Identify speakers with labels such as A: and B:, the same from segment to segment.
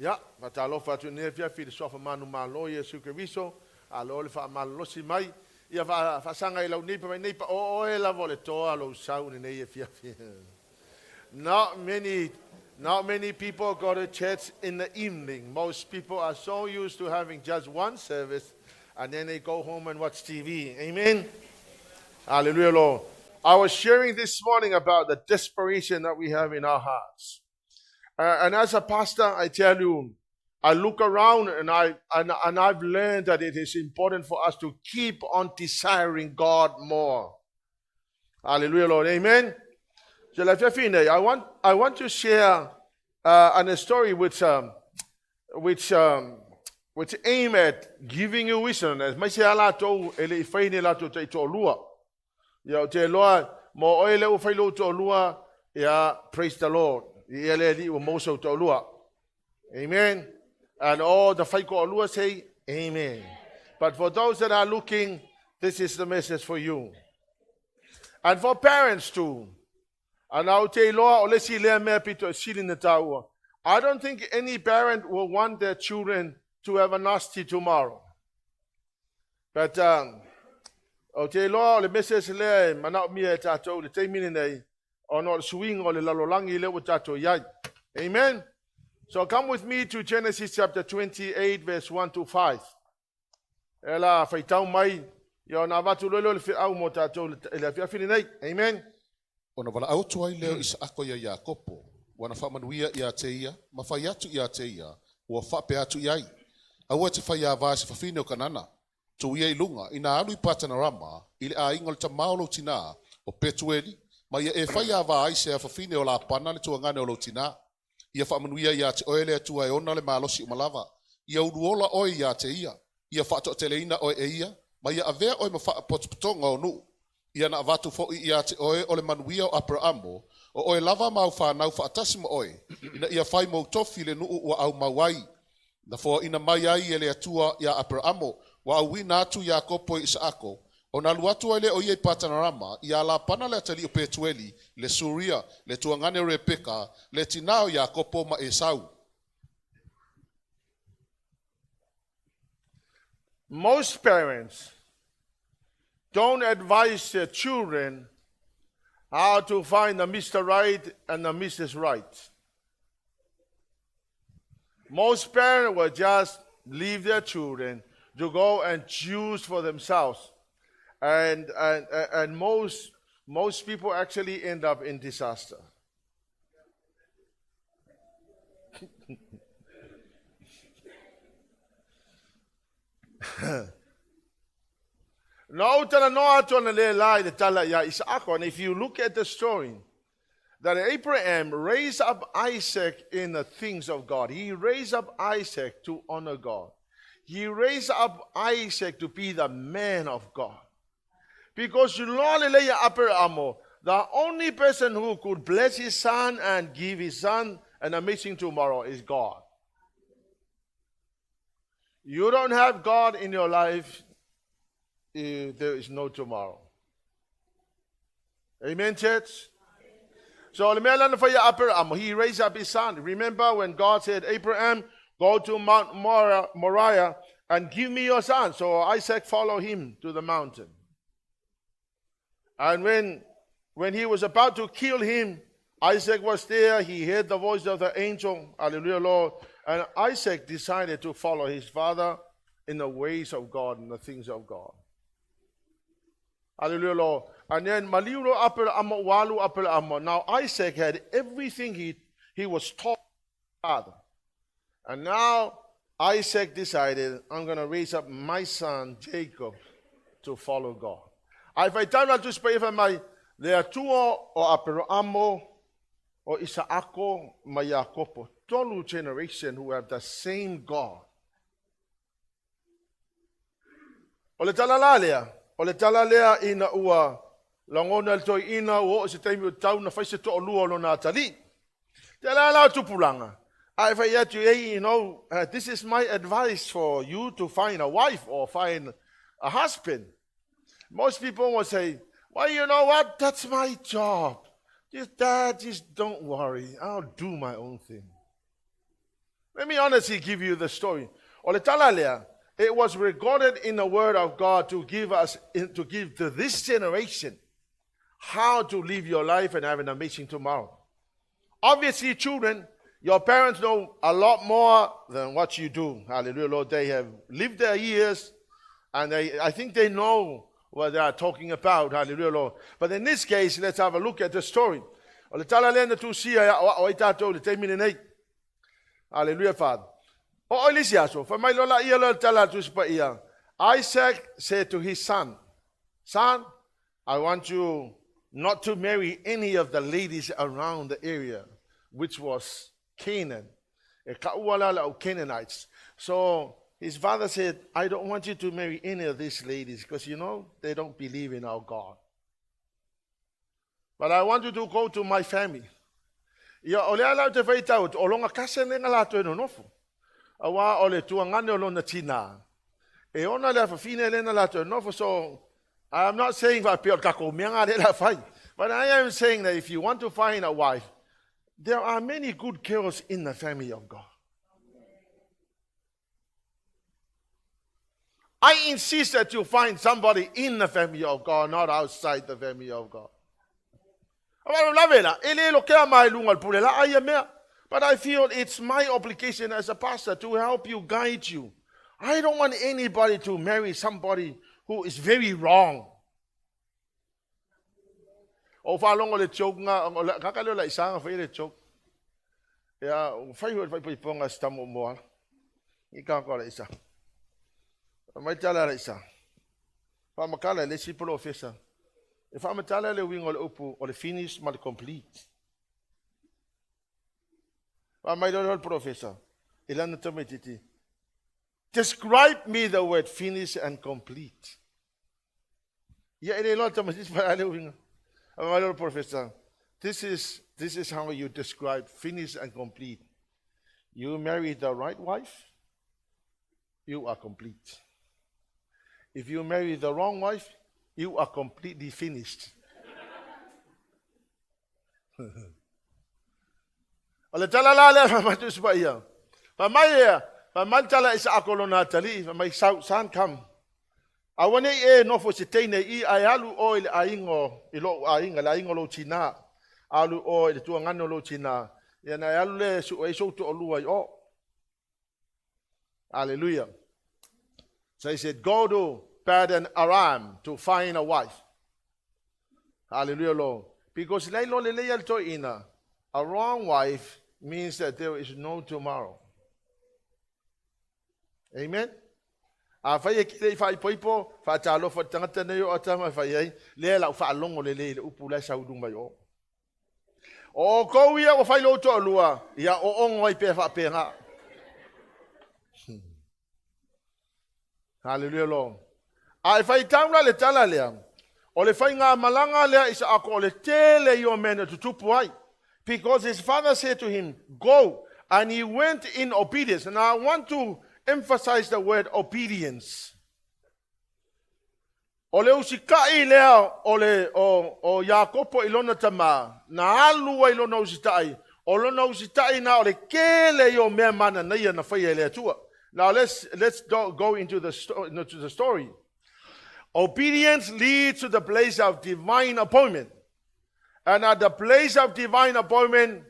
A: Ia, faatalofa atu i lenei afiafi i le Suafa manumalo o Iesu Keriso, malo le faamalolosi mai. Ia faasaga i lau neighbor mai neighbor, o oe lava o le toa lou sau i lenei afiafi. Not many, not many people go to church in the evening. Most people are so used to having just one service and then they go home and watch TV. Amen. Hallelujah, Lord. I was sharing this morning about the desperation that we have in our hearts. And as a pastor, I tell you, I look around and I've learned that it is important for us to keep on desiring God more. Hallelujah, Lord. Amen. So, I want to share a story which aim at giving you wisdom. Aemaise a latou e le i fai ni latou taitoalua. Ia, ou te iloa, mo oe le ua fai lou toalua, ia, praise the Lord. Ia le Alii ua maua sou toalua. Amen. And all the faitoalua say, "Amen." But for those that are looking, this is the message for you. And for parents too. And ou te iloa o le isi lea mea pito e sili na taua. I don't think any parent will want their children to have a nasty tomorrow. But ou te iloa o le message lea e manaomia e tatou le taimi lenei, ona o le suiga o le lalolagi lea ua tatou i ai. Amen. So come with me to Genesis chapter 28 verse 1 to 5. E la faitau mai, ia ona avatu loa lea o le feau mo tatou i le afiafi lenei. Amen.
B: Ona valaau atu ai lea o Isaako ia Iakopo, ua na faamanuia ia te ia, ma fai atu ia te ia, ua faapea atu i ai. Aua e te faiāvā i se fafine o Kanana, tuu ia i luga, ina alu i Patanarama, i le aiga o le tamā o lou tinā, o Petueli, ma ia e faiāvā ai se afafine o Lapana le tuagane o lou tinā. Ia faamanuia ia te oe le Atua e ona le malosi uma lava. Ia uluola oe ia te ia, ia faatoateleina oe e ia, ma ia avea oe ma faapotopotoga o nuu. Ia na avatu foi ia te oe o le manuia o Aperaamo, o oe lava ma au whanau whaatasi ma oe, ina ia whai mou tofi le nuu ua au mau ai. Na foaina mai ai e le Atua ia Aperaamo, ua auina atu Iakopo i Isaako, ona alu atu ai lea o ia i Patanarama, ia Lapana le atalii o Petueli, le Suria, le tuagane o Rebeka, le tinā o Iakopo ma Esau.
A: Most parents don't advise their children how to find the Mr. Right and the Mrs. Right. Most parents will just leave their children to go and choose for themselves. And most people actually end up in disaster. No talanoa atu ana le la i le tala ia Isaako. And if you look at the story, that Abraham raised up Isaac in the things of God. He raised up Isaac to honor God. He raised up Isaac to be the man of God. Because Abraham, the only person who could bless his son and give his son an amazing tomorrow is God. You don't have God in your life, there is no tomorrow. Amen, church? So Abraham, he raised up his son. Remember when God said, "Abraham, go to Mount Moriah and give me your son." So Isaac followed him to the mountain. And when he was about to kill him, Isaac was there. He heard the voice of the angel. Hallelujah, Lord. And Isaac decided to follow his father in the ways of God and the things of God. Hallelujah, Lord. And then maliu Aperahama walu Aperahama. Now Isaac had everything he was taught by father. And now Isaac decided, "I'm going to raise up my son Jacob to follow God." Ae faitau la Tusi Paia mai, le Atua o Aperahamo, o Isaako, ma Iakopo. Tolu generation who have the same God. O le tala la lea, o le tala lea ina ua lagona le toeaina ua oo se taimi o tau na fai se toalua o lona atalii. Te la la o tupulaga. Ae fai atu, "Hey, this is my advice for you to find a wife or find a husband." Most people will say, "Well, you know what? That's my job. Just dad, just don't worry. I'll do my own thing." Let me honestly give you the story. O le tala lea, it was recorded in the word of God to give us, to give to this generation how to live your life and have an amazing tomorrow. Obviously, children, your parents know a lot more than what you do. Hallelujah, Lord. They have lived their years, and I think they know what they are talking about. Hallelujah, Lord. But in this case, let's have a look at the story. O le tala lea na tusia ia o ai tātou le taimi lenei. Hallelujah, Father. O oi lisi aso, fa mai lola ia le tala tusi pa ia. Isaac said to his son, "Son, I want you not to marry any of the ladies around the area," which was Canaan. E ka ua la o Canaanites. So his father said, "I don't want you to marry any of these ladies because they don't believe in our God. But I want you to go to my family." Ia, o le ala o te whaitau, o longa kase ne ngā lātou e nonofo. A wā o le tuangane o lona tina. E ona le awhawhine le na lātou e nonofo, so I'm not saying wha peo kako mea ngā le la whai. But I am saying that if you want to find a wife, there are many good girls in the family of God. I insist that you find somebody in the family of God, not outside the family of God. But I feel it's my obligation as a pastor to help you, guide you. I don't want anybody to marry somebody who is very wrong. O whalongo le joke nga, o kaka leo la isanga whai le joke. Ia, whai hoi whai ponga si moa. I ka la isa. Mai tala la isa. Wha makala le si polo ofesa. E wha matala le wingo le upu o le finish ma le complete. Wha mai le professor. E lana tama titi. "Describe me the word finish and complete." Ia e le loa tama titi pa le winga. Mai le professor. This is how you describe finish and complete. You marry the right wife, you are complete. If you marry the wrong wife, you are completely finished. O le tala la le ma tu pa ia. Pa mai ia, pa mai tala isa ako lona tali, pa mai sau san kam. A wane e nofo se teine i ai alu o i le aingo, i lo ainga, le aingo lo tina. Alu o i le tuangano lo tina. Ia na alu le su e so to olua i o. Hallelujah. So he said, "Go to Padan Aram to find a wife." Hallelujah, Lord. Because lei lo le lei al ina, a wrong wife means that there is no tomorrow. Amen. A fai e kile i whai poipo, wha talo wha tangata nei o atama whai ai, lea lau wha longo le le upu lai sau mai o. O kou ia o whai loto lua, ia o ongo ai pe wha pe ngā. Hallelujah, Lord. A e whai taula le tala lea, o le whai ngā malanga lea isa ako o le tele i o mena tutupu ai. Because his father said to him, "Go." And he went in obedience. And I want to emphasize the word obedience. O le usikai lea o le o Iakopo i lona tama, na alu ai lona usitai, o lona usitai na o le kele i o mea mana nei na whai e le atua. Now let's go into the story. Obedience leads to the place of divine appointment. And at the place of divine appointment,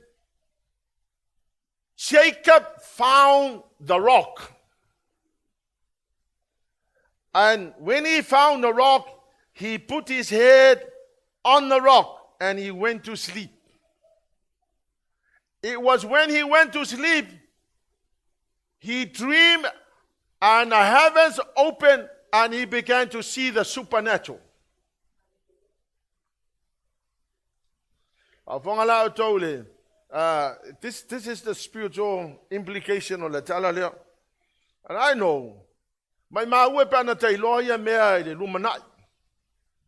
A: Jacob found the rock. And when he found the rock, he put his head on the rock and he went to sleep. It was when he went to sleep, he dreamed and the heavens opened and he began to see the supernatural. This is the spiritual implication of the tala lea. And I know, mai maua pe ana tei loa ia mea i le lumanai.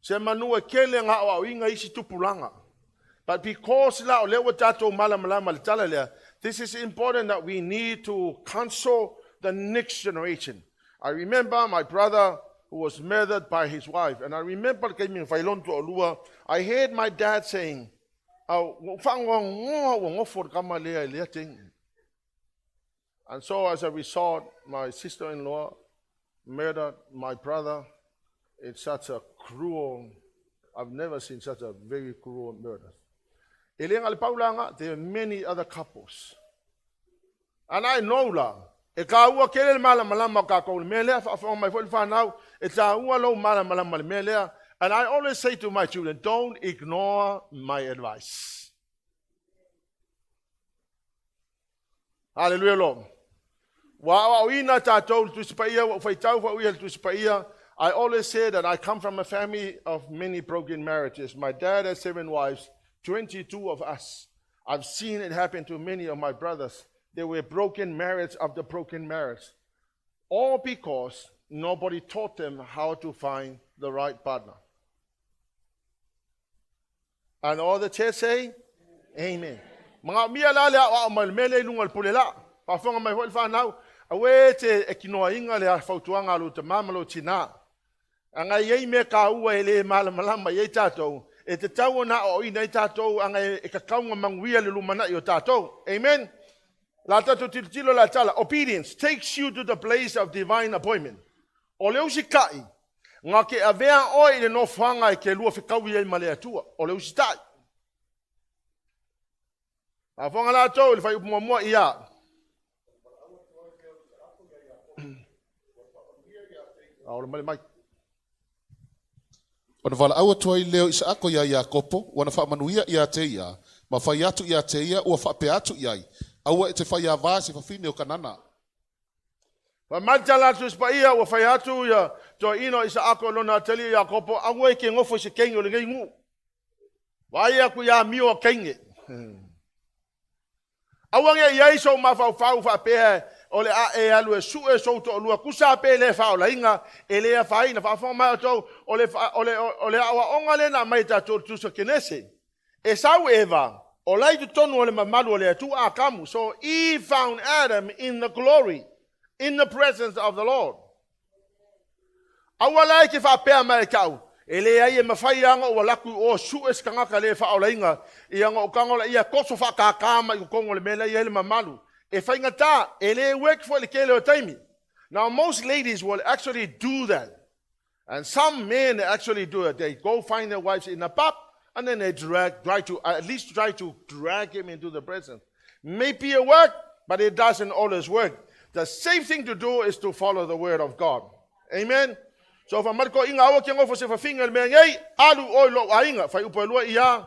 A: Se manua kele ngā o au inga isi tupulanga. But because la o lewa tātou malamalama le tala lea, this is important that we need to counsel the next generation. I remember my brother who was murdered by his wife. And I remember I heard my dad saying, And so as a result, my sister-in-law murdered my brother. It's such a cruel, I've never seen such a very cruel murder. E le na o le pau lena, there are many other couples. And I know la, e taua tele le malamalama o tatou le mea lea, faafofoga mai foi le fanau, e taua lou malamalama le mea lea. And I always say to my children, don't ignore my advice. Hallelujah, Lord. Ua aoaoina tatou le Tusi Paia, ua faitau foi ia le Tusi Paia. I always say that I come from a family of many broken marriages. My dad has seven wives, 22 of us. I've seen it happen to many of my brothers. There were broken marriage after broken marriage. All because nobody taught them how to find the right partner. And all the church say, Amen. Manaomia la le aoao mai le mea lea i luga o le pule laa. Faafofoga mai foi le fanau, aua e te ignoreina le fautuaga a lou tamā ma lou tinā. Aga e i ai mea taua e le malamalama i ai tatou, e tatau ona aoaoina ai tatou aga e tatau ona manuia le lumanai o tatou. Amen. La tatou tilotilo la tala, obedience takes you to the place of divine appointment. O le usitai, na te avea oe i le nofoaga e te lua fetaui ai ma le Atua. O le usitai. Faafofoga latou i le fuaiupu muamua ia. Aola mai le mai.
B: Ona valaau atu ai lea o Isaako iā Iakopo, ua na faamanuia ia te ia, ma fai atu ia te ia ua faapea atu i ai, Aua e te faiavā i se fafine o Kanana.
A: Fai mai le tala a le Tusi Paia ua fai atu ia toeaina o Isaako i lona atalii o Iakopo, aua e te nofo i se teine o lenei nuu. Vaai atu i amio a teine. Aua ne i i ai sou mafaufau faapea o le a e alu e sue sou toalua, tusa pe le faaolaina, e le afaina. Faafofoga mai outou, o le aoaoga lea na aumai e tatou le Tusi o Kenese. E sau Eva, o la i totonu o le mamalu o le Atua Atamu. So Eve found Adam in the glory, in the presence of the Lord. Aua la e te faapea mai e tau, e leai e mafai lava ona ou alu atu i o sue se tagata le faaolaina, ia ona ou tago lea ia toso faakākā mai i totonu o le mea la e i ai le mamalu. E faigata, e le work foi le tele o taimi. Now most ladies will actually do that. And some men actually do it. They go find their wives in a pub and then they drag, try to, at least try to drag him into the presence. Maybe it work, but it doesn't always work. The safe thing to do is to follow the word of God. Amen. So fai mai le toeaina aua ke nofo se fafine o le mea nei, alu oe i lou aiga, fuaiupu e lua ia.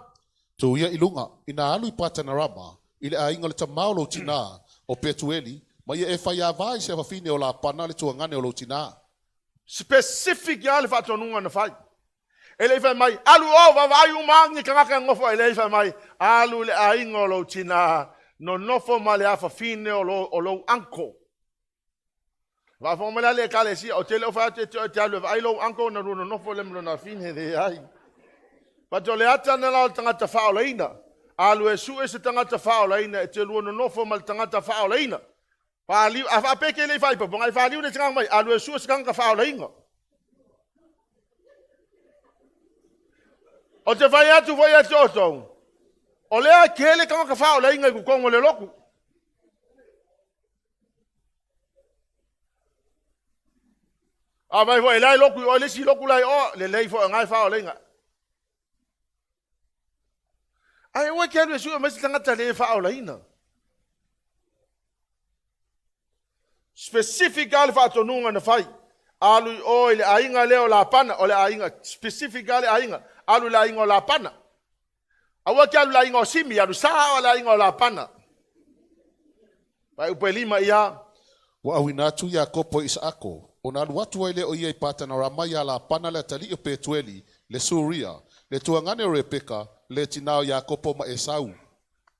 B: Tuu ia i luga, ina alu i Patanarama, i le aiga o le tamā o lou tinā, o Petueli, ma ia e faiavā i se fafine o Lapana le tuagane o lou tinā.
A: Specific lava le faatonuga na fai. E le i fai mai, alu o, vaavaai uma ni tagata e nofo ai le i fai mai, alu i le aiga o lou tinā, nonofo ma le afafine o lou uncle. Faafofoga mai la le ekalesia, o te le o fai atu e te, te alu e vaai lou uncle na lua nonofo le ma lona afine le ai. But o le ata na la o le tagata faaolaina. Alu e sue se tagata faaolaina e te lua nonofo ma le tagata faaolaina. Faaliu, a faapeke le i faipapo, ngai faaliu le tagata mai, alu e sue se tagata faaolaina. O te fai atu foi ia te outou. O lea tele tagata faaolaina i totonu o le lotu. A vai foi lai lotu i o le isi lotu lai o, lelei foi ngai faaolaina. Ae ua ke alu e sue mai se tagata le faaolaina. Specific lava le faatonuga na fai. Alu i o i le aiga lea o Lapana, o le aiga, specific lava le aiga. Alu i le aiga o Lapana. Aua ke alu i le aiga o Simi, alu sa o le aiga o Lapana. Fuaiupu e lima ia.
B: Ua auina atu Iakopo i Isaako, ona alu atu ai lea o ia i Patanarama iā Lapana le atalii o Petueli, le Suria, le tuagane o Rebeka, le tinā o Iakopo ma Esau.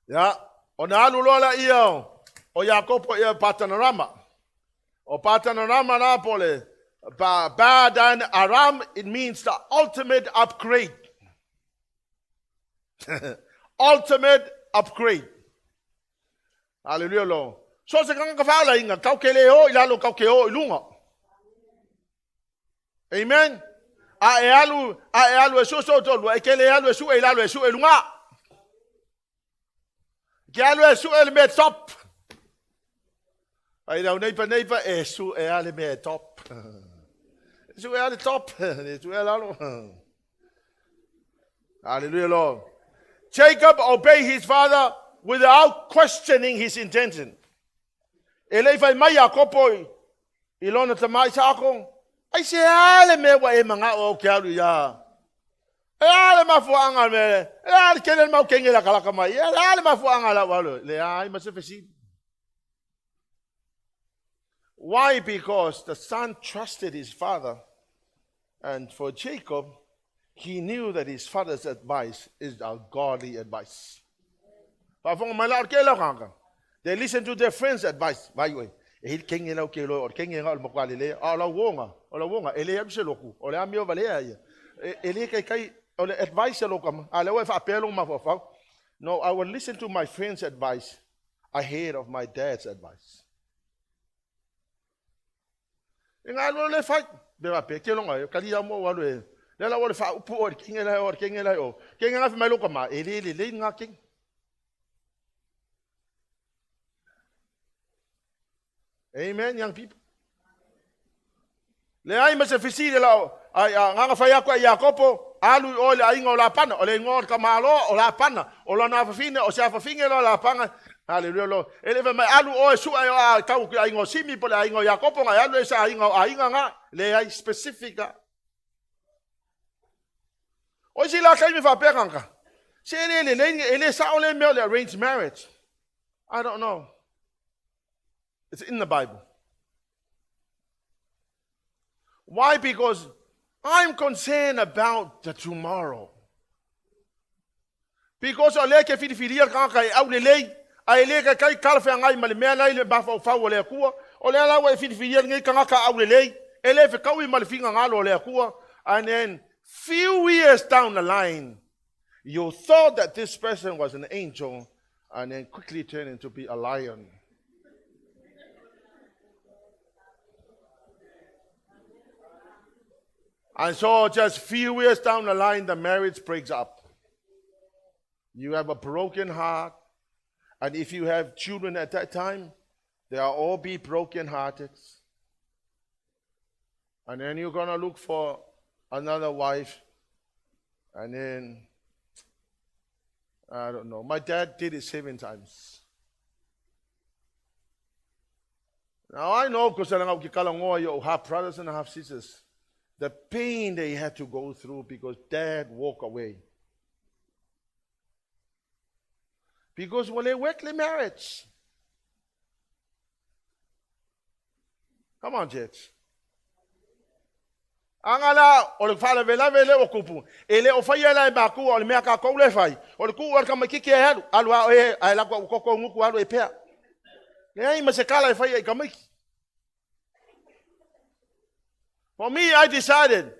A: Ya, ona alu loa la ia o Iakopo ia Patanarama. O Patanarama la po le Padan Aram, it means the ultimate upgrade. Ultimate upgrade. Hallelujah lo. So se tagata faaolaina, kau ke le o i lalo, kau ke o i luga. Amen. A e alu e su so tolu, e ke le alu e su e lalo e su e luga. Ke alu e su e le mea top. Ai lau neighbor, neighbor, e su e ale mea e top. E su e ale top. E su e lalo. Hallelujah, Lord. Jacob obeyed his father without questioning his intention. E le i fai mai Iakopo i lona tama Isaako, aisea le mea ua e mana'o ou te alu iā? E a le mafuaaga le mea, e a le tele le mau kenge lakalaka mai, e a le mafuaaga lau alu, leai ma se fesili. Why? Because the son trusted his father. And for Jacob, he knew that his father's advice is a godly advice. Faafofoga mai la o le tele o tagata. They listen to their friends' advice. Vai oe. E hili kenge lau ke loe, o le kenge nga o le matua lelei. A o lau uoga, o lau uoga, e le alu se lotu, o le amio valea ia. E le taitai, o le advice a lou tama, a o lea ua e faapea lou mafaufau. No, I will listen to my friend's advice ahead of my dad's advice. E galue le fai. Be faapea, ke longa e, kali au mo alu e. Lea la ua le faaupu oe i le kenge la e o, le kenge la e o. Kenge nga fai mai lou tama, e le lelei ngā kenge. Amen, young people. Leai ma se fesili la ai a nganga fai aku ai Iakopo, alu i oe le aiga o Lapana, o le igoa o le tamaloa o Lapana, o lona afafine o se afafine loa Lapana. Haleluia lo. E le fai mai alu oe sua e o a tau ki aiga o Simi po le aiga o Iakopo na e alu e sa aiga o aiga nga. Leai specific a. O isi la taimi faapea tagata, se e le lelei, e le sao le mea o le arranged marriage. I don't know. It's in the Bible. Why? Because I'm concerned about the tomorrow. Because o lea ke filifilia le tagata e aulelei, a e le taitai talafeagai ma le mea la i le mafaufau o le Atua, o lea la ua e filifilia lenei tagata aulelei, e le fetaui ma le finagalo o le Atua, and then few years down the line, you thought that this person was an angel, and then quickly turned into be a lion. And so just few years down the line, the marriage breaks up. You have a broken heart. And if you have children at that time, they are all be broken hearted. And then you're going to look for another wife. And then, I don't know. My dad did it 7 times. Now I know because I half brothers and half sisters. The pain they had to go through because dad walked away. Because ua le work le marriage. Come on, church. Aga la, o le faalavelave lea ua tupu, e le o faia la e makua, o le mea kākou le fai, o le tuu o le tamaitiiti e alu, alu a oe, ae lako au koko ngutu alu e pea. Leai ma se kala e faia i tamaiti. For me, I decided,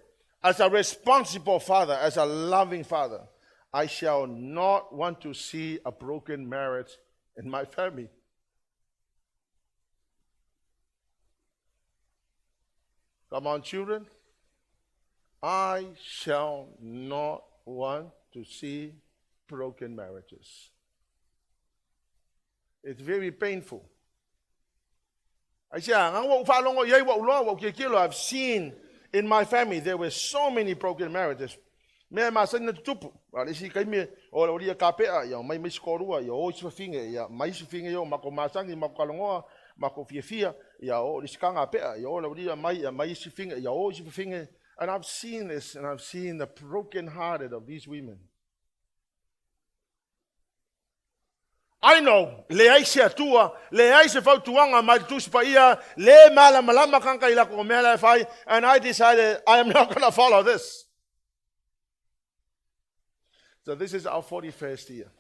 A: as a responsible father, as a loving father, I shall not want to see a broken marriage in my family. Come on, children. I shall not want to see broken marriages. It's very painful. Aisea, nga ua ou faalogo i ai ua ou loa, ua ou tilotilo, I've seen in my family there were so many broken marriages. Mea e masani na tutupu. A o le isi taimi, o le aualii e kapea, ia omai ma isi toalua, ia o isi fafine, ia mai isi fafine ia o matou masani, matou talanoa, matou fiafia, ia o le isi taga pea, ia o le aualii mai, ia mai isi fafine, ia o isi fafine. And I've seen this, and I've seen the broken hearted of these women. I know, leai se Atua, leai se fautuaga mai le Tusi Paia, le malamalama tagata i latou mea la e fai, and I decided I am not gonna follow this. So this is our 41st year.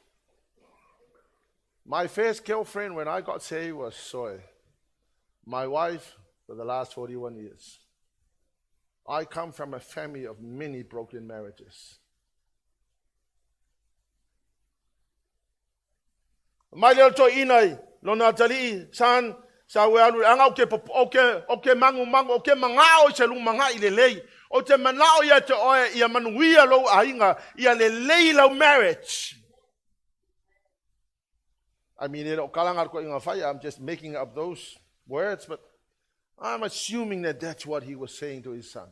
A: My first girlfriend when I got saved was Soy. My wife for the last 41 years. I come from a family of many broken marriages. Mai lea o le toeaina i lona atalii, Son, sa ue alu i le aga, ou te, ou te, ou te magumagu, ou te manao i se lumanai lelei. Ou te manao ia te oe ia manuia lou aiga, ia lelei lau marriage. I mean, e le o kala ngā toeaiga whai, I'm just making up those. words, but I'm assuming that that's what he was saying to his son.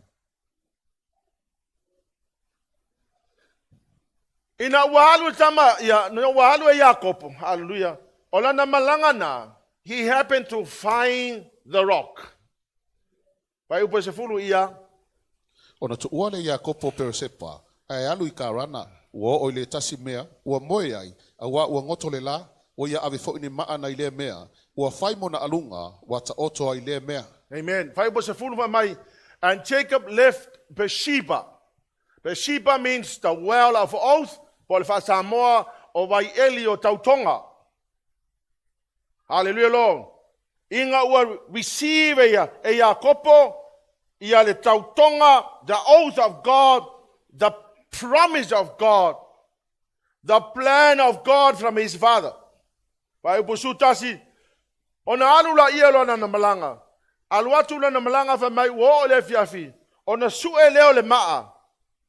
A: Ina ua alu le tama, ia, na ua alu e Iakopo, hallelujah, o lana malaga na, he happened to find the rock. Fuaiupu e 10 ia.
B: Ona tuua lea e Iakopo o Peresepa, ae alu i Karana, ua oo i le tasi mea, ua moe ai, auā ua goto le lā, ua ia ave foi ni maa nai lea mea, ua fai mona aluga, ua taoto ai i lea mea.
A: Amen. Fuaiupu e 10 fai mai, And Jacob left Beersheba. Beersheba means the well of oath, po o le faa-Samoa, o vaieli o tautoga. Hallelujah Lord. Ina ua receive e ia, e Iakopo ia le tautoga, the oath of God, the promise of God, the plan of God from his father. Fuaiupu 11, ona alu laia o lana malaga. Alu atu lana malaga fai mai ua oo i le afiafi, ona sue lea o le maa,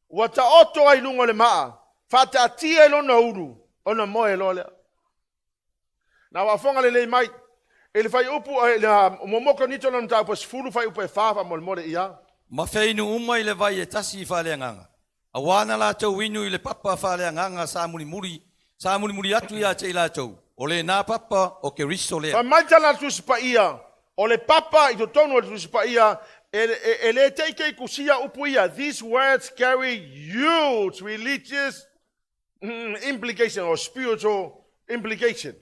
A: ua taoto ai i luga o le maa, faataatia i lona ulu, ona moe loa lea. Na faafofoga lelei mai, i le fuaiupu, i le muamua Korinito lona mataupu e 10, fuaiupu e 4 faamolemole ia.
C: Ma feinu uma i le vai e tasi faaleagaga, auā na latou inu i le papa faaleagaga sa mulimuli, sa mulimuli atu ia te i latou, o lena papa o Keriso lea.
A: Fai mai tala a le Tusi Paia, o le papa i totonu o le Tusi Paia, e, e, e le teitei tusia upu ia. These words carry huge religious implication or spiritual implication.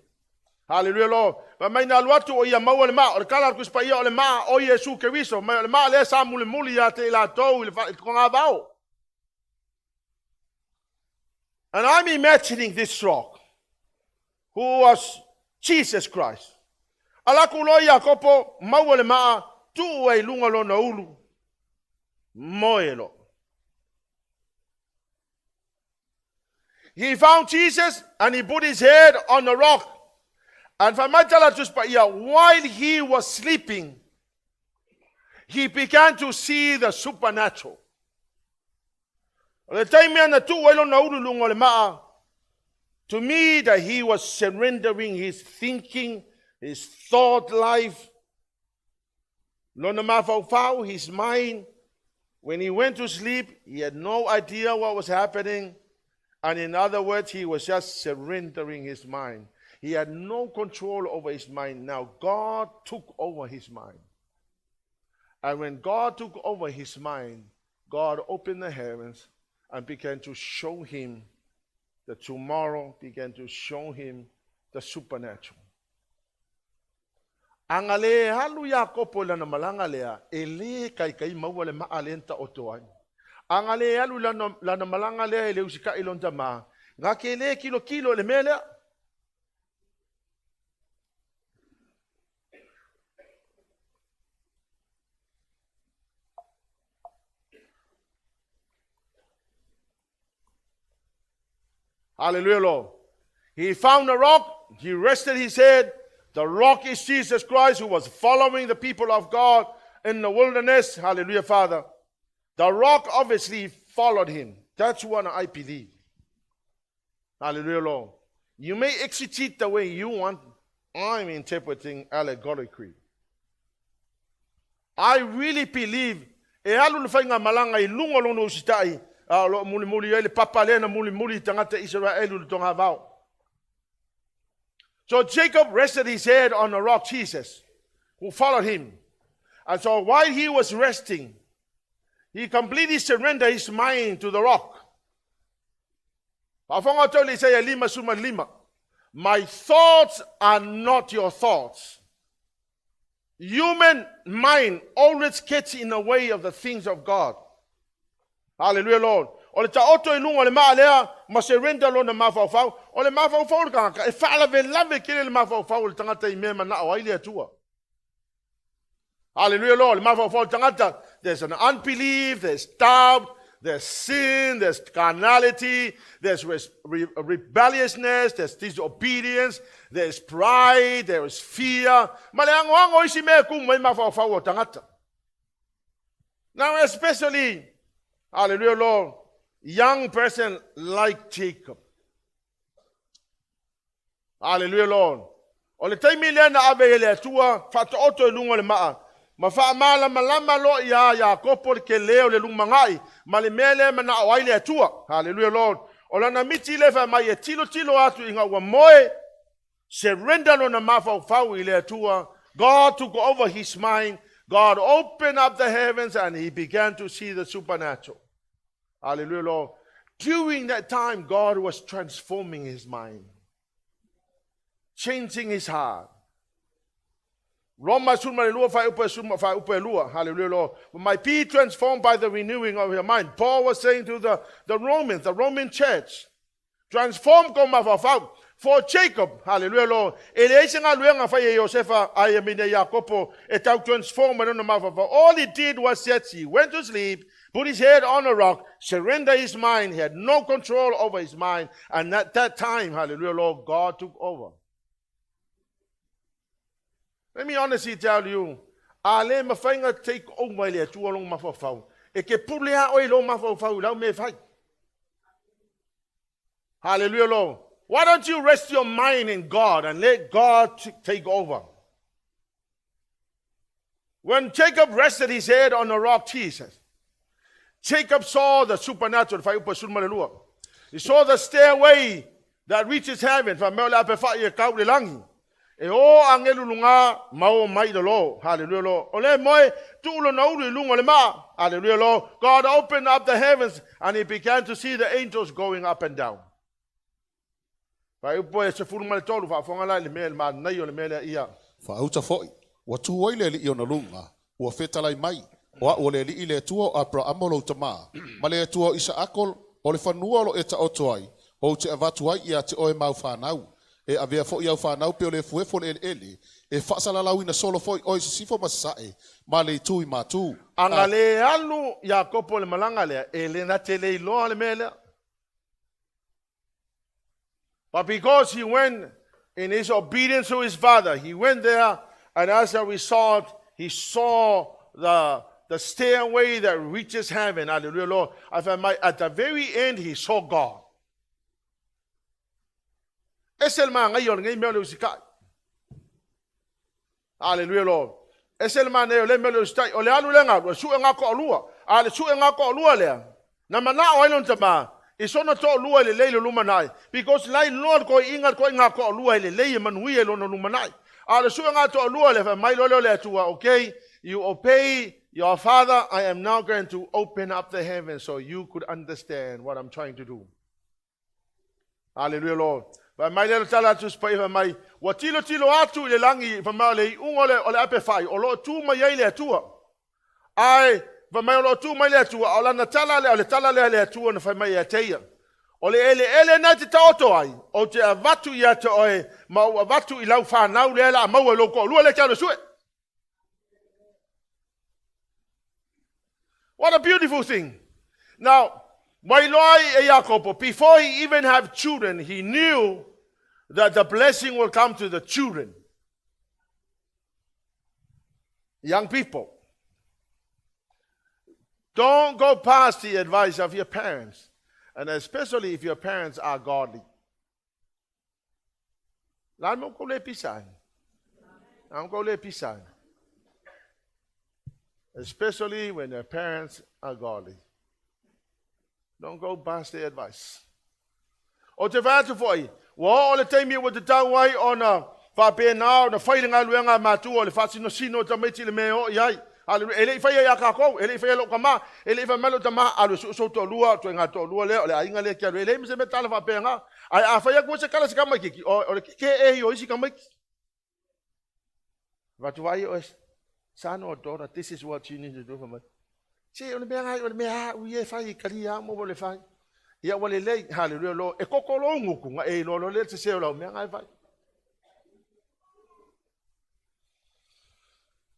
A: Hallelujah Lord. Fai mai na alu atu o ia maua le maa. O le tala a le Tusi Paia o le maa o Iesu Keriso. Mai o le maa lea sa mulimuli ia te i latou i le togavao. And I'm imagining this rock, who was Jesus Christ. Alu atu loa Iakopo, maua le maa, tuu ai i luga lona ulu, moe loa. He found Jesus and he put his head on the rock. And fai mai tala a le Tusi Paia, while he was sleeping, he began to see the supernatural. O le taimi ana tuu ai lona ulu i luga o le maa, to me that he was surrendering his thinking, his thought life, lona mafaufau, his mind. When he went to sleep, he had no idea what was happening. And in other words, he was just surrendering his mind. He had no control over his mind. Now God took over his mind. And when God took over his mind, God opened the heavens and began to show him the tomorrow, began to show him the supernatural. A na le alu Iakopo i lana malaga lea, e le taitai maua le maa lea na taoto ai. A na le alu i lana, lana malaga lea e le usitai i lona tama, na te le tilotilo i le mea lea. Hallelujah, Lord. He found a rock. He rested his head. The rock is Jesus Christ who was following the people of God in the wilderness. Hallelujah, Father. The rock obviously followed him. That's what I believe. Hallelujah, Lord. You may exegete the way you want. I'm interpreting allegorically. I really believe e alu le faigamalaga i luga o lona usitai, a o lo o mulimuli ai le papa lea na mulimuli i tagata Isaraelu i le togavao. So Jacob rested his head on the rock Jesus, who followed him. And so while he was resting, he completely surrendered his mind to the rock. Faafofoga outou i le Isaia 55. My thoughts are not your thoughts. Human mind always gets in the way of the things of God. Hallelujah, Lord. O le taoto i luga o le maa lea ma surrender lona mafaufau. O le mafaufau o le tagata, e faalavelave tele le mafaufau o le tagata i mea e manao ai le Atua. Hallelujah, Lord. Le mafaufau o le tagata, there's an unbelief, there's doubt, there's sin, there's carnality, there's rebelliousness, there's disobedience, there's pride, there is fear. Ma le agoago o isi mea e kumu ai mafaufau o tagata. Now, especially, hallelujah, Lord, young person like Jacob. Hallelujah, Lord. O le taimi lea na ave e le Atua faataoto i luga o le maa, ma faamalamalama loa iā Iakopo le telē o le lumanai ma le mea lea e manao ai le Atua. Hallelujah Lord. O lana miti lea fai mai e tilotilo atu ina ua moe, surrender lona mafaufau i le Atua. God took over his mind. God opened up the heavens and he began to see the supernatural. Hallelujah, Lord. During that time, God was transforming his mind, changing his heart. Roma 12 fuaiupu e fuaiupu e 2. Hallelujah, Lord. Might be transformed by the renewing of your mind. Paul was saying to the Romans, the Roman church, transform kou mafaufau. For Jacob, hallelujah, Lord, e leai se galuega fai e Iosefa ai mine Iakopo e tau transform ai lona mafaufau. All he did was that he went to sleep, put his head on a rock, surrender his mind. He had no control over his mind. And at that time, hallelujah, Lord, God took over. Let me honestly tell you, a le mafai ona take over e le Atua lou mafaufau. E te pule lava oe i lou mafaufau i lau mea e fai. Hallelujah, Lord. Why don't you rest your mind in God and let God take over? When Jacob rested his head on the rock, Jesus, Jacob saw the supernatural. He saw the stairway that reaches heaven. Fa mea o le ape fai e kau le langi. E o agelu luga ma o mai i lalo. Hallelujah, Lord. O lea e moe, tuu lona ulu i luga o le maa. Hallelujah, Lord. God opened up the heavens and he began to see the angels going up and down. Fuaiupu e 13, faafofoga la i le mea i le manaia o le mea lea ia.
B: Faauta foi, ua tu ai le Alii ona luga, ua fetalai mai, O a'u o le Alii le Atua o Aperaamo lou tamā, ma le Atua o Isaako, o le fanua o lo o e taoto ai, ou te avatu ai ia te oe ma au fanau. E avea foi au fanau pei o le efuefu o le eleele, e faasalalauina solo foi oe i sisifo ma sasae, ma le itu i matu.
A: A na le alu Iakopo i le malaga lea, e le na te le iloa le mea lea. But because he went in his obedience to his father, he went there, and as a result, he saw the stairway that reaches heaven. Hallelujah, Lord. I find my, at the very end, he saw God. E ese le manaia o lenei mea o le usitai. Hallelujah, Lord. E ese le manaia o le mea o le usitai. O le alu lea galu, e sue ngā toalua. A le sue ngā toalua lea, na manao ai lona tamā, i sona toalua e lelei le lumanai. Because la iloa le toeaiina le toaiga toalua e lelei e manuia i lona lumanai. A o le sue ngā toalua lea, fai mai loa lea o le Atua, okay, you obey your father, I am now going to open up the heavens so you could understand what I'm trying to do. Hallelujah, Lord. Fai mai lea le tala a le Tusi Paia fai mai, ua tilotilo atu i le lagi, fai mai o le iuga o le ape fai, o lo o tu mai ai le Atua. Ae, fai mai o lo o tu mai le Atua, a o lana tala lea, o le tala lea a le Atua na fai mai ia te ia. O le eleele na e te taoto ai, ou te avatu ia te oe, ma ou avatu i lau fanau lea o le a maua i lou toalua lea e te alu e sue. What a beautiful thing. Now, ua iloa ai e Iakopo, before he even have children, he knew that the blessing will come to the children. Young people, don't go past the advice of your parents, and especially if your parents are godly. La mo ko le pisa. Am ko le pisa. Especially when their parents are godly. Don't go past the advice. O te fai atu foi, ua oo le taimi ua tatau ai ona faapena ona fai le galuega a matua o le faasinosino o tamaiti i le mea e oo i ai. Haleluia. E le i faia ia kākou, e le i faia e lou tama, e le i fai mai lou tama, alu e sue sou toalua, ituaiga toalua lea, o le aiga lea e te alu ai. E leai ma se mea tala faapena. Ae a fai atu ai se tala i se tamaitiiti, o le keke e o isi tamaiti. Avatu ai oe, son or daughter, this is what you need to do for me. Se, o le mea gai, o le mea a ui e fai, i kalia a mo le fai. Ia ua lelei, haleluia lo, e koko lou gutu, na e iloa loa lea le sese o lau mea na e fai.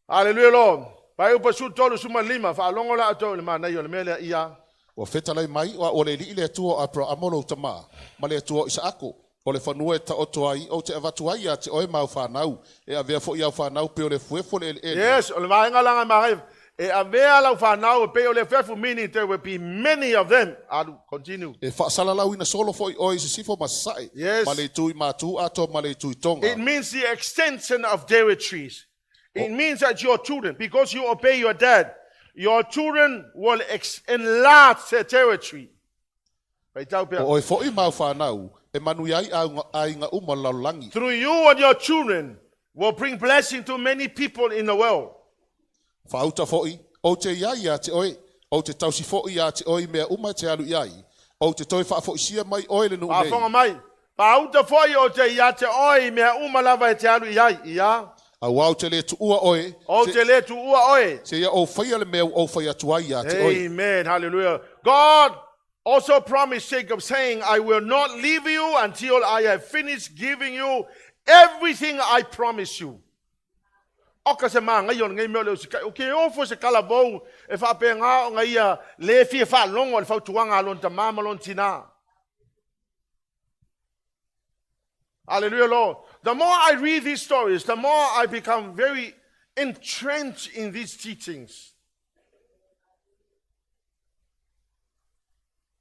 A: Haleluia lo. Fuaiupu 13 15, faalogo la outou i le manaia o le mea lea ia.
B: Ua fetalai mai, o a'u o le Alii le Atua o Aperaamo lou tamā, ma le Atua o Isaako, o le fanua e taoto ai, ou te avatu ai ia te oe ma au fanau, e avea foi au fanau pei o le efuefu o le eleele.
A: Yes, o le vaega la na manaia. E avea lau fanau e pei o le afiafu, meaning there will be many of them. Alu, continue.
B: E faasalalauina solo foi oe i sisifo ma sasae,
A: Yes.
B: ma le itu i matu atoa ma le itu i toga.
A: It means the extension of territories. It means that your children, because you obey your dad, your children will enlarge their territory. Faitau pea.
B: O oe foi ma au fanau, e manuia ai aiga uma o le lalolagi.
A: Through you and your children will bring blessing to many people in the world.
B: Faauta foi, ou te i ai ia te oe, ou te tausi foi ia te oe i mea uma e te alu i ai, ou te toe faafoisia mai oe i le nuu nei.
A: Faafofoga mai. Faauta foi ou te ia te oe i mea uma lava e te alu i ai. Ia.
B: Auā ou te le tuua oe,
A: Ou te le tuua oe.
B: seia ou faia le mea ua ou fai atu ai ia te oe.
A: Amen. Hallelujah. God also promised Jacob, saying, I will not leave you until I have finished giving you everything I promise you. Oka se māngai o lenei mea o le usikai. O ke ofo se kalavou e faapena ona ia le fia faalogo i le fautuaga a lona tamā ma lona tinā. Hallelujah, Lord. The more I read these stories, the more I become very entrenched in these teachings.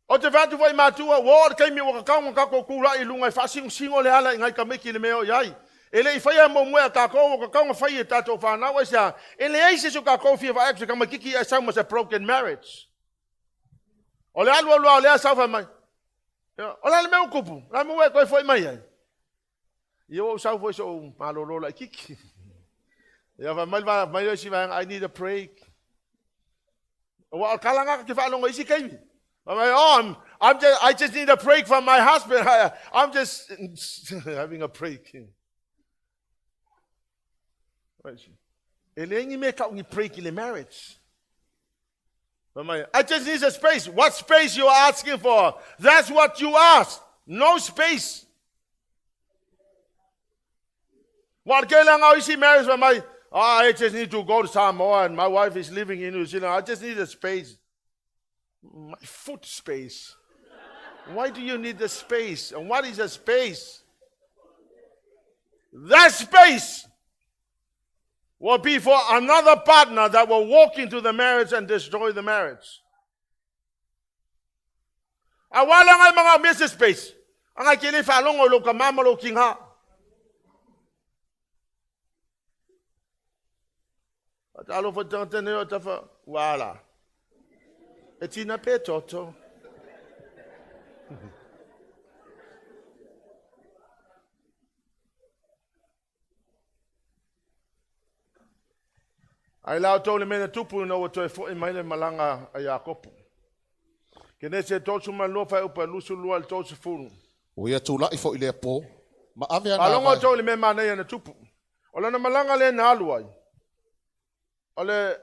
A: Ou te fai atu foi i matua, ua oo le taimi ua tatau ona tatou tulai i luga e faasinosingo le ala i nai tamaiti i le mea o i ai. E le i faia muamua e a tatou, ua tatau ona fai e tatou fanau. Aisea? E leai se isi o tatou e fia vaai atu i se tamaititi ae sau ma se broken marriage. O le alu alu lava o lea sau fai mai, O le a le mea ua tupu? O le a le mea ua e toe foi mai ai? Ia ua ou sau foi i sou malolo laititi. Ia fai mai le isi vaega, I need a break. Aua o le tala lena ta te faalogo i isi taimi. Fai mai, oh, I just need a break from my husband. I'm just having a break. E leai ni mea e tau ni break i le marriage. Fai mai, I just need a space. What space you are asking for? That's what you ask. No space. Ua o le tele lava o isi marriage fai mai, oh, I just need to go to Samoa and my wife is living in New Zealand. I just need a space. My foot space. Why do you need the space? And what is a space? That space will be for another partner that will walk into the marriage and destroy the marriage. Aua le ngai manaomia se space. Angai ke le faalogo i lou tama ma lou tiga. Faatalofa i tagata nei o tafa ua ala. E tina pe toto. Ai la outou le mea na tupu ina ua toe foi mai le malaga a Iakopo. Kenese 32 faaiupa 22 i le 30.
B: Ua ia tulai foi i lea po, ma ave ana
A: Faalogo
B: avae.
A: outou i le mea manaia na tupu. O lana malaga lea na alu ai, o le,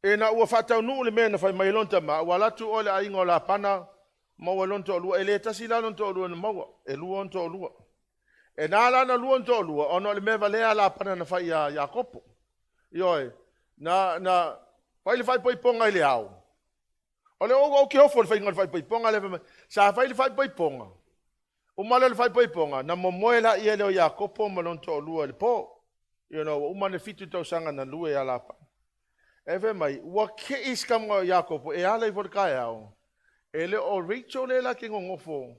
A: ina ua faataunuu le mea na fai mai ai lona tama, ua alu atu oe le aiga o Lapana, maua ai lona toalua. E le tasi la lona toalua na maua, e lua ona toalua. E na ala ona lua ona toalua, ona o le mea valea a Lapana na fai iā Iakopo. Ioe, na, na fai le faaipoipoga i le ao. O le ou ke ofo i le faiga o le faaipoipoga lea fai mai. Sa fai le faaipoipoga, uma lea o le faaipoipoga, na momoe laia lea o Iakopo ma lona toalua i le po. You know, ua uma le 7 tausaga na lue ia Lapana. E fai mai, ua kei si tama o Iakopo e ala ifo i le taeao, e le o Rachel lea la ke nonofo,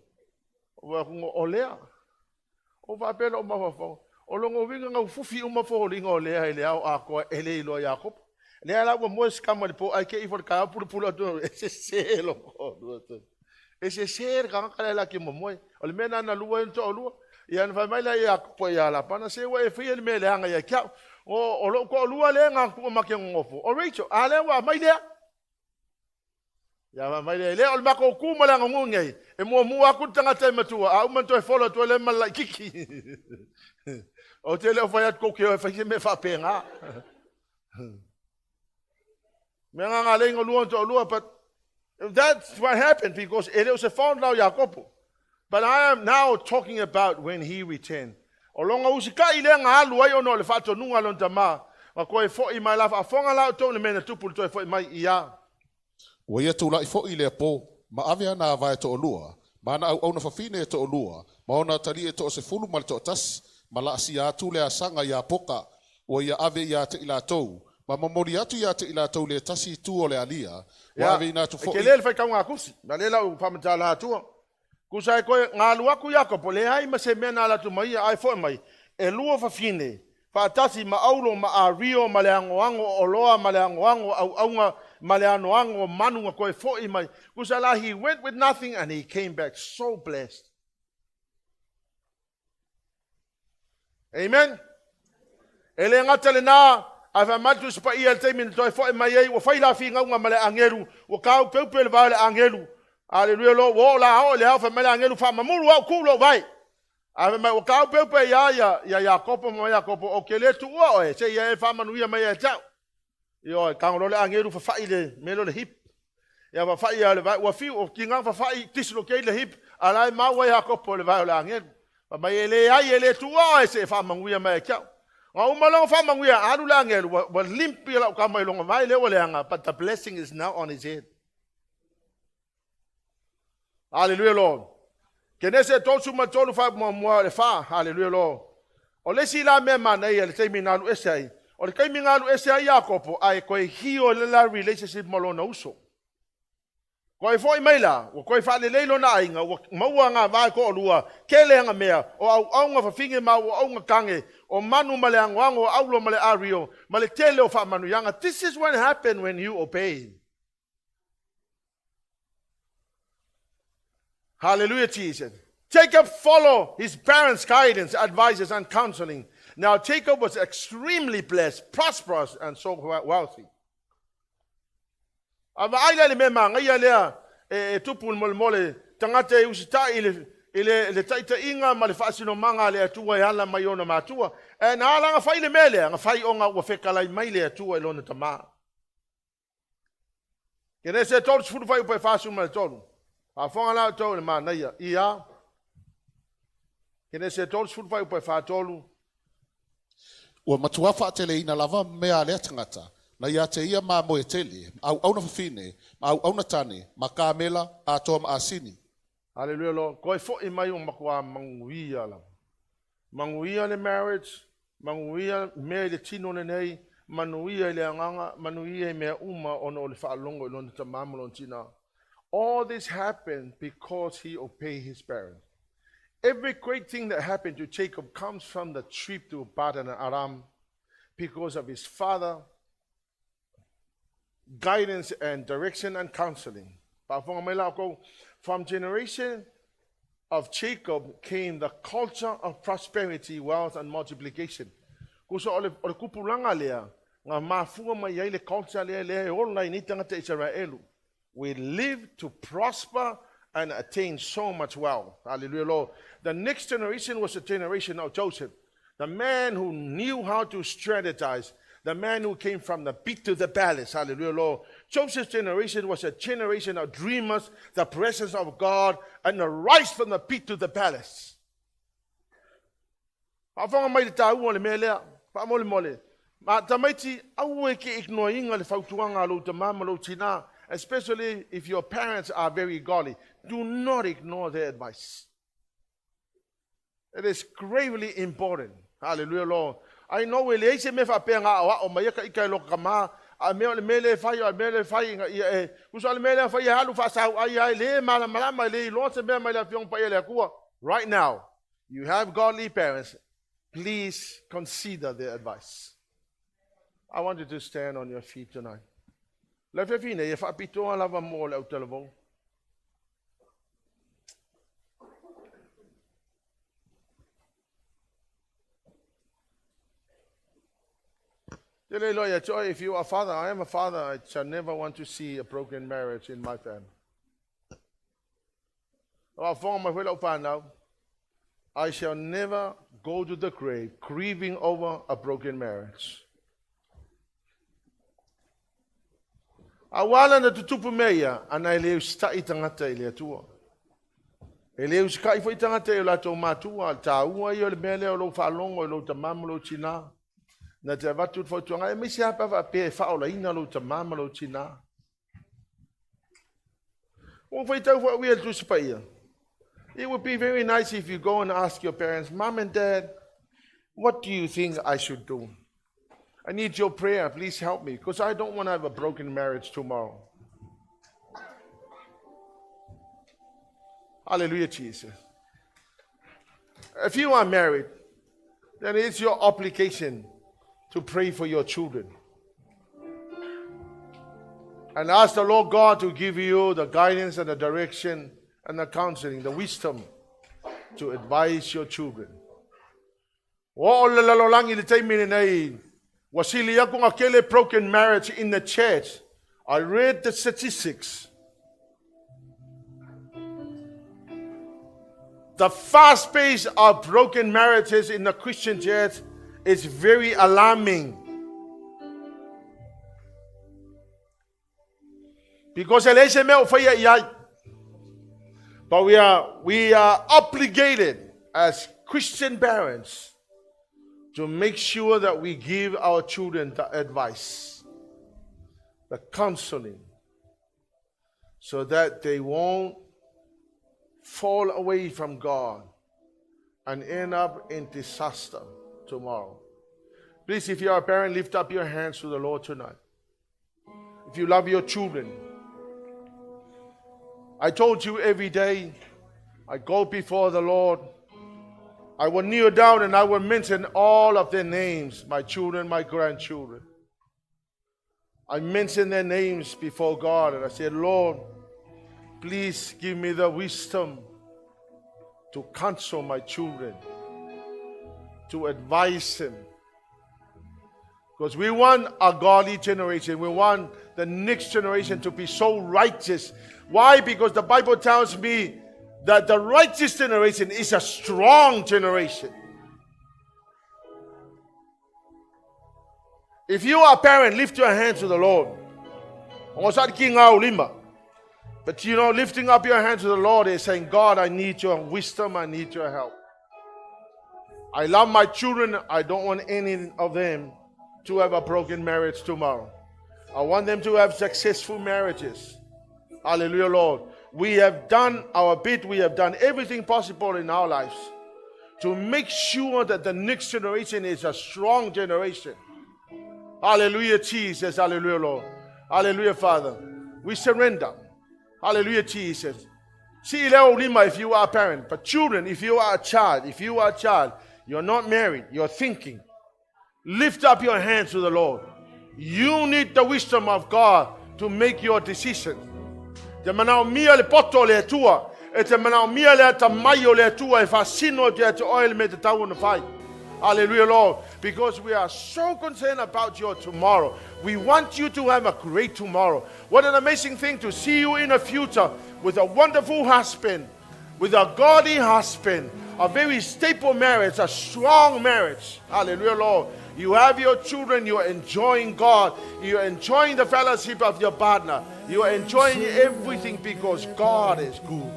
A: o Lea. O faapea lou mafaufau, o lona uiga na ufufi uma foliga o Lea i le ao atoa e le iloa Iakopo. Lea la ua moe si tama i le po ae kei ifo i le taeao pulupulu atu, e sese lou toalua. E sese le tagata lea la ke momoe. O le mea lena na lua ai ona toalua. Ia na fai mai lea Iakopo ia Lapana, se ua e faia le mea leaga ia te au. O lou toalua lea na tua ma ke nonofo, o Rachel, a lea ua aumai lea. Ia fai mai lea, lea o le matou tu ma le aganuu nei, e muamua atu le tagata e matua, a uma ona toe folo atu ai lea ma le laititi. Ou te le o fai atu tou te o e fai se mea faapena. Mea nga nga lei lua toalua, but that's what happened because e le o se fault la o Iakopo. But I am now talking about when he returned. O lona usikai lea na alu ai ona o le faatonuga a lona tama, na toe foi mai la faafofoga la outou i le mea na tupu i le toe foi mai ia.
B: Ua ia tulai foi i lea po, ma ave ana avae toalua, ma ana auauna fafine e toalua, ma ona atalii e toasefulu ma le toatasi, ma laasia atu le asaga i Iapoka, ua ia ave ia te i latou, Ma momoli atu ia te i latou le tasi i tua o le alia, ua aveina atu
A: E
B: foi.
A: tele le faitauga a tusi, ma lea lau faamatala atua. Tusa e toe galu atu Iakopo, leai ma se mea na ala atu ma ia, ae foi mai, e lua fafine, faatasi ma aulo ma ario ma le anoano o oloa ma le anoano o auauna ma le anoano o manu na toe foi mai. Tusa la, he went with nothing and he came back so blessed. Amen. E le gata lena, ae fai mai le Tusi Paia i le taimi na toe foi mai ai, ua fai la finauga ma le agelu, ua taaupeupe le vae o le agelu. Aleluia Lord, ua oo la oo i le ao, fai mai le agelu, faamamulu au, tuu lou vae. Ae fai mai, ua taaupeupe ia ia Iakopo ma Iakopo, ou te le tuua oe, seia e faamanuia mai ia te au. Ioe, tago loa le agelu fafai le mea lea o le hip. Ia fafai ia le vae, ua fiu, o tiga fafai, dislocate le hip, a la e mau ai Iakopo i le vae o le agelu. Fai mai, e leai, e le tuua oe, seia faamanuia mai ia te au. Na uma loa ona faamanuia, alu le agelu, ua limpi lau tama i lona vae lea ua leaga, but the blessing is now on his head. Hallelujah Lord. Kenese 33 faamuamua le 4. Hallelujah Lord. O le isi la mea manaia i le taimi na alu ese ai, o le taimi na alu ese ai Iakopo, ae toe heal le la relationship ma lona uso. Toe foi mai la, ua toe faalelei lona aiga, ua maua ngā vae toalua, tele aga mea, o auauna fafine ma auauna tane, o manu ma le anoano, o aulo ma le ario, ma le tele o faamanuiaga. This is what happened when you obey. Hallelujah, Jesus. Jacob followed his parents' guidance, advices, and counseling. Now, Jacob was extremely blessed, prosperous, and so wealthy. A vaai la i le mea magaia lea e tupu i le molemole tagata e usitai i le taitaiga ma le faasinomaga a le Atua e ala mai ona matua. E na ala na fai le mea lea, na fai ona ua fetalai mai le Atua i lona tamā. Kenese 30 fuaiupu e 43. Faafofoga la outou i le manaia. Ia. Kenese 30 fuaiupu e 43.
B: Ua matua faateleina lava mea a lea tagata, na ia te ia mamoe tele, ma auauna fafine, ma auauna tane, ma kamela, atoa ma asini.
A: Hallelujah Lord. Toe foi mai o matua manuia lava. Manuia le marriage, manuia mea i le tino lenei, manuia i le agaga, manuia i mea uma ona o le faalogo i lona tamā ma lona tinā. All this happened because he obeyed his parents. Every great thing that happened to Jacob comes from the trip to Padan Aram because of his father guidance and direction and counseling. Faafofoga mai la outou, from generation of Jacob came the culture of prosperity, wealth, and multiplication. Kusa o le kupulaga lea, nga mafua mai ai le culture lea lea e ola i nei tagata Israelu. We live to prosper and attain so much wealth. Hallelujah, Lord. The next generation was the generation of Joseph, the man who knew how to strategize, the man who came from the pit to the palace. Hallelujah, Lord. Joseph's generation was a generation of dreamers, the presence of God, and the rise from the pit to the palace. Faafofoga mai le taua o le mea lea, faamolemole. Ma tamaiti, aua e te ignore ina le fautuaga a lou tamā ma lou tinā, especially if your parents are very godly. Do not ignore their advice. It is gravely important. Hallelujah, Lord. I know e leai se mea faapea nga ao mai ka ika e lo kama, a mea o le mea le fai, o le mea le fai, nga ia e, kusa o le mea le fai e alu faasau ai ai, le malamalama, le iloa se mea mai le afioga paia le Atua. Right now, you have godly parents. Please consider their advice. I want you to stand on your feet tonight. Le fiafia nei, e faapitoa lava mo le autalavou. Te le iloa ia te oe, if you are a father, I am a father, I shall never want to see a broken marriage in my family. Faafofoga mai foi lau fanau, I shall never go to the grave grieving over a broken marriage. Auā la na tutupu mea ia, ana e le usitai tagata i le Atua. E le usitai foi tagata i o latou matua, le taua ia o le mea lea o lou faalogo i lou tamā ma lou tinā. Na te avatu le fautuaga, e aemaise lava pe a faapea e faaolaina lou tamā ma lou tinā. Ua faitau foi au ia i le Tusi Paia. It would be very nice if you go and ask your parents, "Mom and Dad, what do you think I should do?" I need your prayer. Please help me because I don't want to have a broken marriage tomorrow. Hallelujah, Jesus. If you are married, then it's your obligation to pray for your children. And ask the Lord God to give you the guidance and the direction and the counseling, the wisdom to advise your children. O le lalolagi le taimi lenei, ua sili aku ona tele broken marriage in the church. I read the statistics. The fast pace of broken marriages in the Christian church is very alarming. Because e leai se mea o faia i ai. But we are obligated as Christian parents to make sure that we give our children the advice, the counseling, so that they won't fall away from God and end up in disaster tomorrow. Please, if you are a parent, lift up your hands to the Lord tonight. If you love your children, I told you every day, I go before the Lord. I will kneel down and I will mention all of their names, my children, my grandchildren. I mention their names before God and I said, "Lord, please give me the wisdom to counsel my children, to advise them." Because we want a godly generation. We want the next generation to be so righteous. Why? Because the Bible tells me that the righteous generation is a strong generation. If you are a parent, lift your hands to the Lord. But lifting up your hands to the Lord is saying, "God, I need your wisdom, I need your help. I love my children. I don't want any of them to have a broken marriage tomorrow. I want them to have successful marriages." Hallelujah, Lord. We have done our bit. We have done everything possible in our lives to make sure that the next generation is a strong generation. Hallelujah, Jesus. Hallelujah, Lord. Hallelujah, Father. We surrender. Hallelujah, Jesus. See, lima if you are a parent, but children, if you are a child, if you are a child, you're not married, you're thinking, lift up your hands to the Lord. You need the wisdom of God to make your decision. Te manaomia le poto o le Atua. E te manaomia le atamai o le Atua e faasino atu ia te oe le mea e tatau ona fai. Hallelujah, Lord. Because we are so concerned about your tomorrow. We want you to have a great tomorrow. What an amazing thing to see you in the future with a wonderful husband, with a godly husband, a very stable marriage, a strong marriage. Hallelujah, Lord. You have your children, you're enjoying God, you're enjoying the fellowship of your partner, you are enjoying everything because God is good.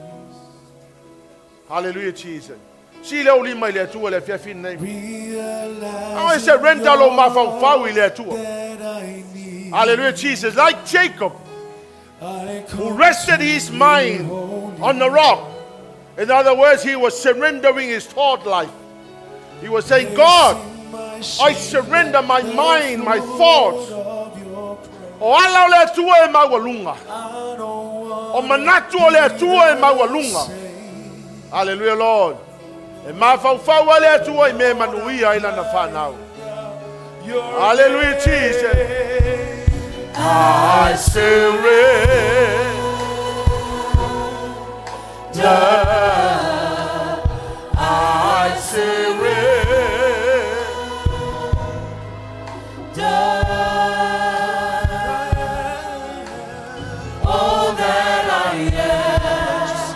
A: Hallelujah, Jesus. Si le o lima i le Atua le afiafi nei. I surrender lou mafaufau i le Atua. Hallelujah, Jesus. Like Jacob, who rested his mind on the rock. In other words, he was surrendering his thought life. He was saying, "God, I surrender my mind, my thoughts. O ala o le Atua e maualuga. O manatu o le Atua e maualuga." Hallelujah, Lord. E mafaufau a le Atua i mea manuia i lana whanau. Hallelujah, Jesus. I surrender. I surrender.
D: All that I am,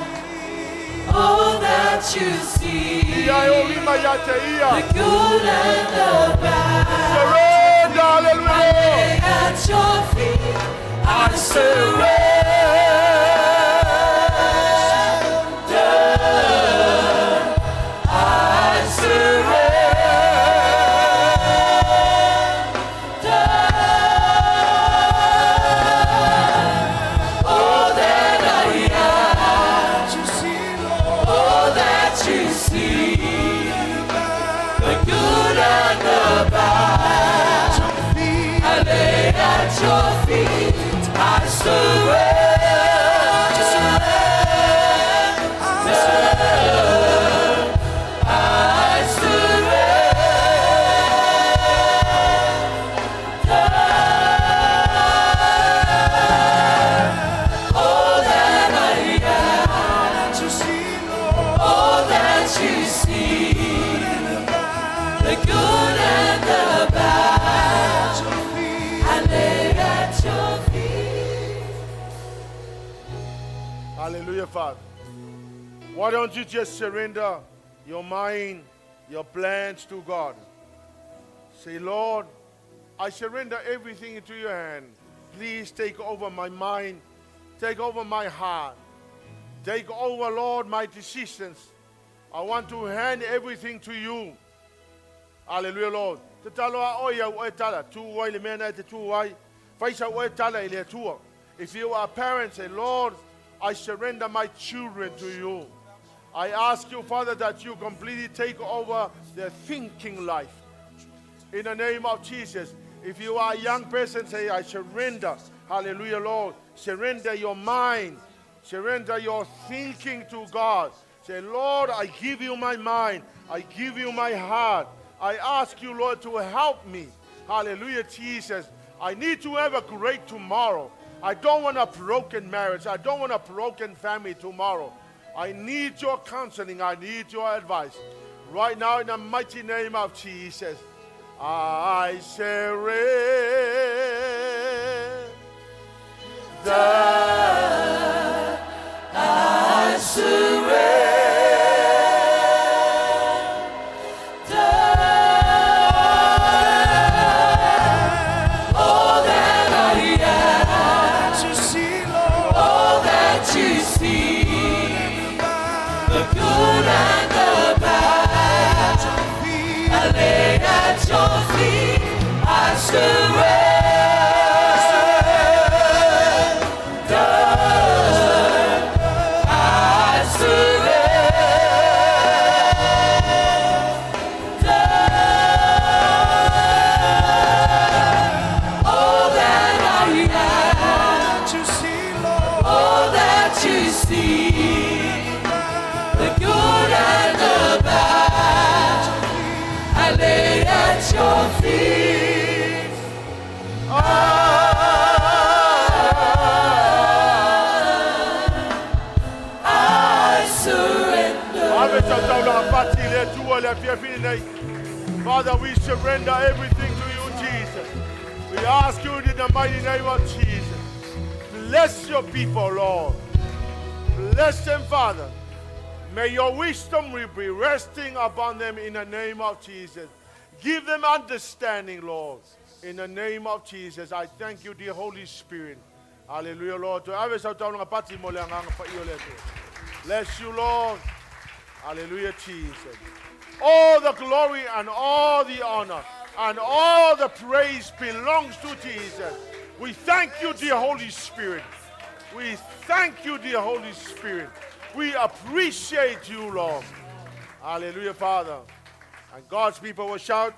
D: all that you see,
A: Ia e o lima ia te ia.
D: The good and the bad,
A: Surrender, hallelujah.
D: Lay at your feet, I surrender. I surrender. All that I am, all that you see, the good and the bad, at your feet. I surrender. I surrender. All that I am, all that you see, the good and the bad, I lay at your feet.
A: Hallelujah, Father. Why don't you just surrender your mind, your plans to God? Say, Lord, I surrender everything into your hand. Please take over my mind, take over my heart, take over, Lord, my decisions. I want to hand everything to you. Hallelujah, Lord. Tatalo a oi au oe tala, tu wai le mea nei te tu wai. Faisa oe tala i le Atua. If you are parents, say, Lord, I surrender my children to you. I ask you, Father, that you completely take over their thinking life. In the name of Jesus. If you are a young person, say, I surrender. Hallelujah, Lord. Surrender your mind. Surrender your thinking to God. Say, Lord, I give you my mind. I give you my heart. I ask you, Lord, to help me. Hallelujah, Jesus. I need to have a great tomorrow. I don't want a broken marriage. I don't want a broken family tomorrow. I need your counseling. I need your advice. Right now, in the mighty name of Jesus, I surrender.
D: I surrender. All that I am, all that you see, the good and the bad, I lay at your feet. I surrender. I surrender. All that I am, all that you see, the good and the bad, I lay at your feet. I surrender.
A: Ave sa taula pati le Atua le afiafi nei. Father, we surrender everything to you, Jesus. We ask you in the mighty name of Jesus. Bless your people, Lord. Bless them, Father. May your wisdom be resting upon them in the name of Jesus. Give them understanding, Lord. In the name of Jesus, I thank you, dear Holy Spirit. Hallelujah, Lord. To ave sa taula pati mo le anganga pa iyo le Atua. Bless you, Lord. Hallelujah, Jesus. All the glory and all the honor and all the praise belongs to Jesus. We thank you, dear Holy Spirit. We thank you, dear Holy Spirit. We appreciate you, Lord. Hallelujah, Father. And God's people will shout,